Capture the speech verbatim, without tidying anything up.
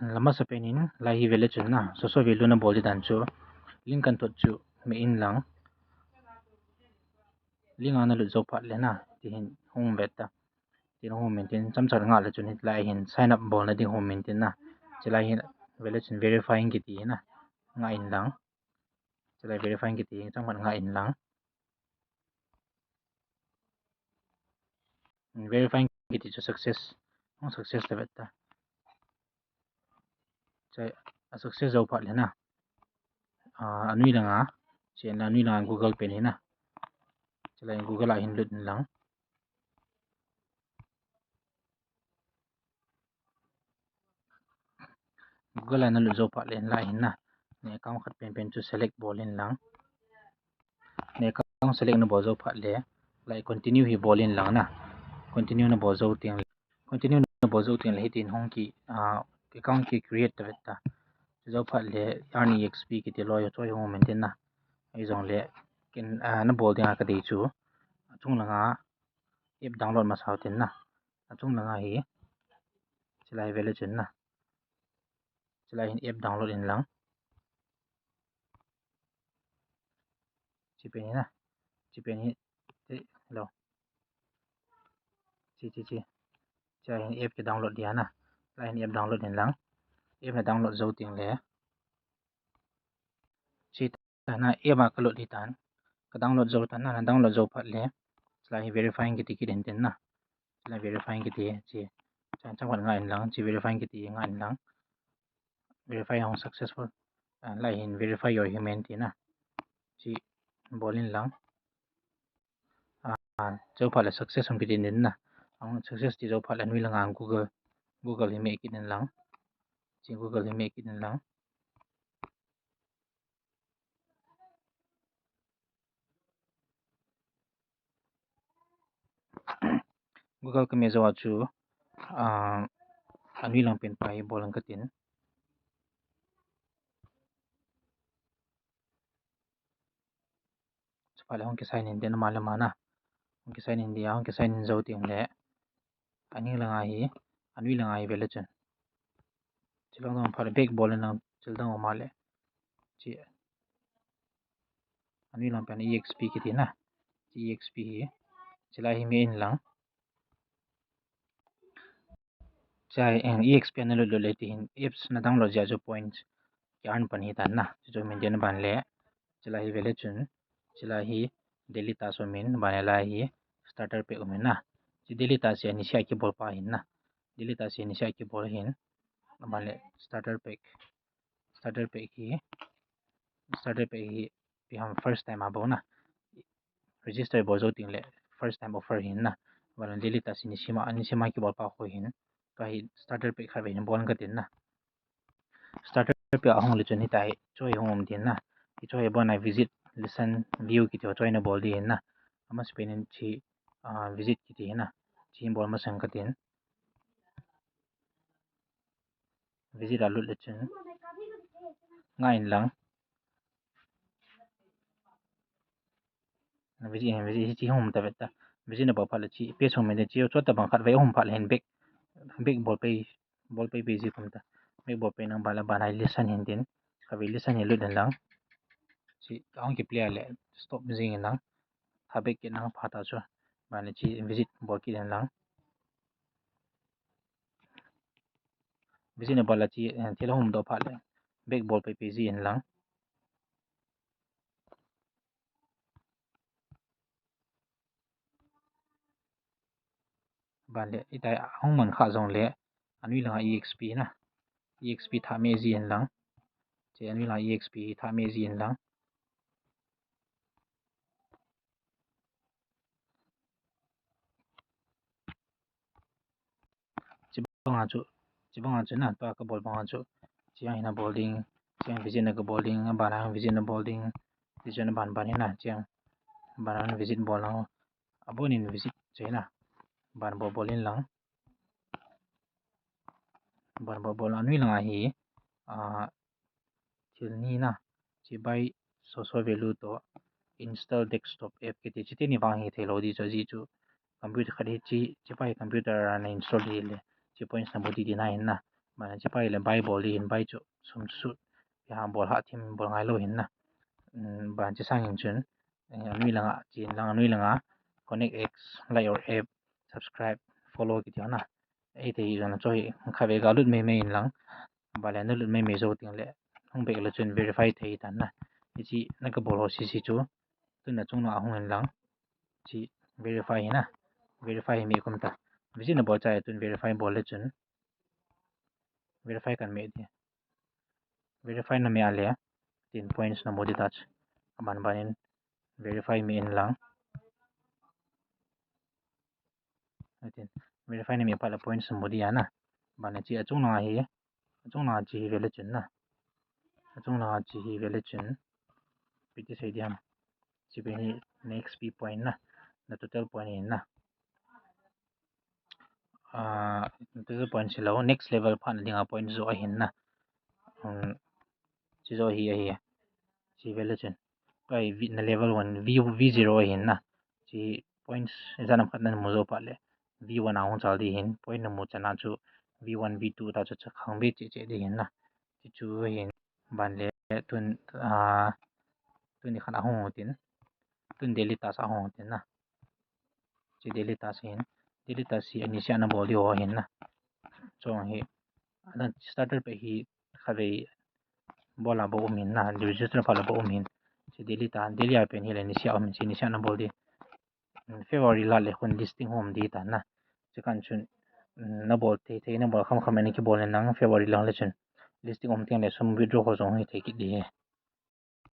Lama sa penin, lai hi vele chun na, source of value na bol di dan chu, link kan thot chu, me in lang. Link a na lut zo phat le na, ti hin hung vet ta. Tin hung min tin, chomcha nga le chun, lai hin sign up bol na ding hung min tin na. Chulai hin vele chun verifying kiti na, nga in lang. Chulai verifying kiti, chomcha nga in lang. Verifying kiti chu success, hung success ta vet ta. Chai, a success zo phat le na. A, anui langa, chen la anui langa Google pen hi na. Chulai Google a hin lut in lang. Google a na lut zo phat le lai hin na. Na account khat pen pen chu select bol in lang. Na account select na bol zo phat le, lai continue hi bol in lang na. Continue na bol zo ting le. Continue na bol zo ting le hitin hung ki, ah, account ki create ta vet ta. Zo phat le earn E X P kiti loi choi hung min tin na. Ei jong le kin, ah, na bol ding a ka dei chu. Chung langa app download masa u tin na. Achung langa hi. Chulai vele chun na. Chulai hin app download in lang. Chi pen hi na. Chi pen hi. Hello. Chi, chi, chi. Chulai hin app ki download dia na. Chulai hin app download in lang. App na download zo ting le. Chi ta na app a ka lut hi tan. Ka download zo tan na, na download zo phat le. Chulai hi verifying kiti kit in tin na. Chulai verifying kiti chi. Chang chang nga in lang, chi verifying kiti nga in lang. Verify hung successful. Ah, lai hin verify your email ti na. Chi bol in lang. Ah, zo phat le success hung kiti in na. Hung success ti zo phat le anui langa Google, Google hi me kit in lang. Chi Google hi me kit in lang. Google ka me zo a chu, ah, anui lang pen pa hi bol ang ka tin. Chuphat le hung ki sign in tin ama le ama na. Hung ki sign in dia, hung ki sign in zo ting le. Anui langa hi, anui langa hi vele chun. Chilang dong phat le back bol in lang, chil dong ama le. Chi. Anui lang pen E X P kiti na. Chi E X P hi. Chulai hi me in lang. Chai, eh, E X P na lut lut le ti hin apps na download jia chu points ki earn pan hi tan na. Chu chu min tin ban le. Chulai hi vele chun. Chulai hi daily task um in ban le lai hi starter pack um in na. Chi daily task hi nisia kibol pa hin na. Daily task hi nisia kibol hin. Ban le starter pack. Starter pack hi. Starter pack hi. Pi ham first time a bol na. Register bol zo ting le first time offer hin na. Ban le daily task hi nisima, nisima kibol pa khu hin. Ka hi starter pack khat ve hin bol ka tin na. Starter pack a hung le chun hitia hi choi hung um tin na. Hi choi bon a visit, listen, view kiti choi na bol di hin na. Ama sa penin chi, ah, visit kiti hin na. Chi bol masang ka tin. Visit a lut le chun. Nga in lang. Visit, visit hi chi hung um ta vet ta. Visit na bol phat le chi page hung min tin chi chot ta bang khat ve hung um phat le hin back, back bol pe, bol pe pe ji kum ta. Back bol pe nang ban le ban a hi listen hin tin. Kha ve listen hi lut in lang. Chi hung ki play le stop jing in lang. Kha back kit nang phat ta chu. Ban le chi visit bol kit in lang. Visit na bol a chi, eh, thil hung um doh phat le. Back bol pe pe ji in lang. Ban le, hitia hung man kha jong le, anui langa E X P na. E X P tha me ji in lang. Chi anui langa E X P tha me ji in lang. Chibanga chu, chibanga chu na, tua ka bol banga chu, chiang hina bol ding, chiang visit na ka bol ding, abana visit na bol ding, ti chu na ban ban hina, chiang, abana visit bol na, abon in visit chu hina, ban bol bol in lang, ban bol bol anui langa hi, ah, thil ni na, chi buy source of value toh install desktop app kiti chi teni vang hi thei lou di chu, ajeh chu computer khat hi chi, chi buy computer a na install di le, chi points na bol di di na hin na. Ban hiche pa hile buy bol ding hin, buy chu sum chu sut. Hiche ha bol ha thim bol ngai lou hin na. Ban hiche sang hin chun, eh, anoi langa, chen lang anoi langa, Connect X, like our app, subscribe, follow kiti ho na. Ei thei jong na chu hi khatvei ga lut mei mei in lang. Ban le na lut mei mei jou teng le, hung back le chun verify thei tan na. Hiche na ga bol ho sese chu, tun na chung na ahung in lang. Hiche verify hi na. Verify hi mei kum ta. Visit na bol chai tun verify bol le chun. Verify kan mei ding. Verify na mei a le, tin points na mu ding ta chu. Aban ban in verify mei in lang. Tin verify na mei pa le points na mu ding a na. Ban hiche achung langa hi, achung langa hiche hi ve le chun na. Achung langa hiche hi ve le chun. Ipi ti sei ding ham. Hiche hi na X P point na. Na total point hi na. Ah, total point hilou, next level phat na dinga point jo ahin na. Um, hiche jo hi ahi. Hiche ve le chun. Tua hi V, na level one, V, V zero ahin na. Hiche points ijat ham khat na mu jou phat le V one a hung chal ding hin. Point na mu chan a chu V one, V two ta chu chakhang be cheh cheh ding hin na. Hiche chu ahin. Ban le tun, ah, tuni khat ahung u tin. Tun daily task ahung u tin na. Hiche daily task hin. Daily task hi ani sia na bol ding ho hin na. Chong hi. Ana starter pack hi khatvei bol a bou um hin na. Register phat le bou um hin. Hiche daily ta, daily a pen hi le ni sia um hin, hiche ni sia na bol ding. February lha le khun listing hung um ding ta na. Hiche kan chun, na bol thei thei, na bol kham kham in kibol in lang February lang le chun listing um teng le sum withdraw ho jong hi thei kit ding hi.